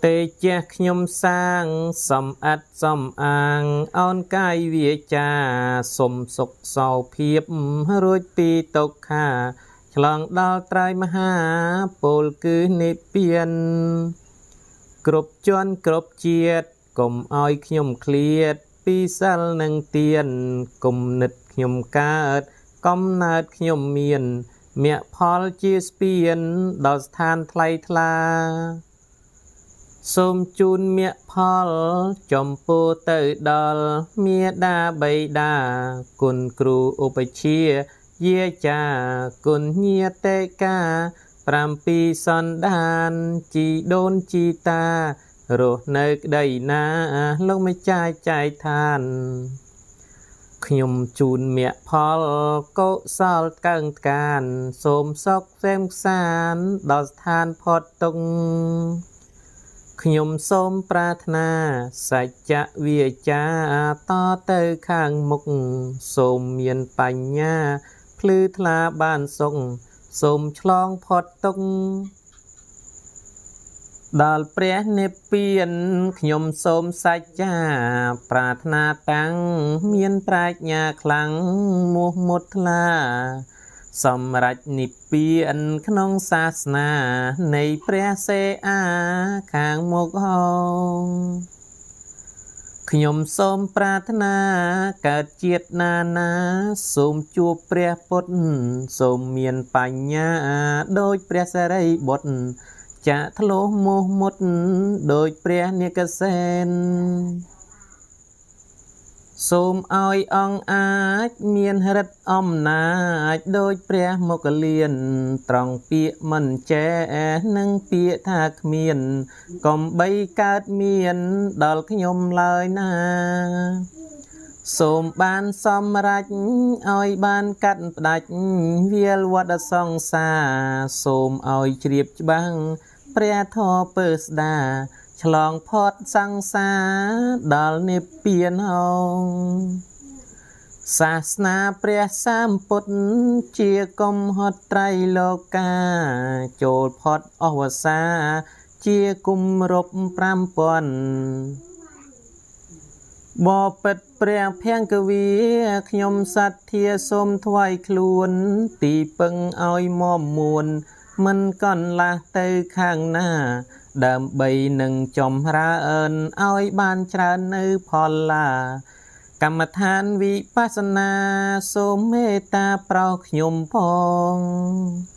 ទេជះខ្ញុំសាងសំអិតសំអាងអោនកាយវាចាសុំសុខសោភាពរួចពីទុក្ខាឆ្លងដល់ត្រៃមហាពលគឺនិព្វានគ្រប់ជាន់គ្រប់ជាតិកុំឲ្យខ្ញុំឃ្លាតពីសិលនិងទានគុំនិតខ្ញុំកើតកំណើតខ្ញុំមានមគ្គផលជាស្ពានដល់ស្ថានថ្លៃថ្លាសូមជូនមគ្គផលចំពោះទៅដល់មេដាបៃតាគុណគ្រូឧបជាយាចាគុណញាតិកា7សន្តានជីដូនជីតារស់នៅក្តីណាលោកម្ចាស់ចែកឋានខ្ញុំជូនមគ្គផលកុសលកើងត្កានសូមសុខសេមខ្សានដល់ស្ថានផុតទុក្ខខ្ញុំសូមប្រាថ្នាសច្ចវាចាតទៅខាងមុខសូមមានបញ្ញាភ្លឺថ្លាបានសុខសូមឆ្លងផុតទុក្ខដល់ព្រះនិព្វានខ្ញុំសូមសច្ចាប្រាថ្នាតាំងមានប្រាជ្ញាខ្លាំងមោះមុតថ្លាសម្រេចនិព្វានក្នុងសាសនានៃព្រះសេអាខាងមុខហងខ្ញុំសូមប្រាថ្នាកើតជាតិណាណាសូមជួបព្រះពុទ្ធសូមមានបញ្ញាដូចព្រះសារីបុត្រចាក់ធ្លោះមោះមុតដោយព្រះនាគសេនសូមឲ្យអង្គអាចមានរិទ្ធអំណាចដោយព្រះមោគលានត្រង់ពាក្យមិនចេះនិងពាក្យថាគ្មានកុំបីកើតមានដល់ខ្ញុំឡើយណាសូមបានសម្រេចឲ្យបានកាត់ផ្ដាច់វាលវត្តសង្សារសូមឲ្យជ្រាបច្បាស់ព្រះធម៌ពើស្ដាឆ្លងផុតសង្សារដល់និព្វានហងសាសនាព្រះសម្ពុទ្ធជាកំហត់ត្រៃលោកាចូលផុតអវសាជាគម្រប់5000បបិទ្ធព្រះភង្គវីខ្ញុំសទ្ធាសូមថ្វាយខ្លួនទីពឹងឲ្យមមមួនមិនកន្លះទៅខាងណាដើម្បីនឹងចម្រើនឲ្យបានច្រើននៅផលឡាកម្មដ្ឋានវិបស្សនាសូមមេត្តាប្រោសខ្ញុំផង។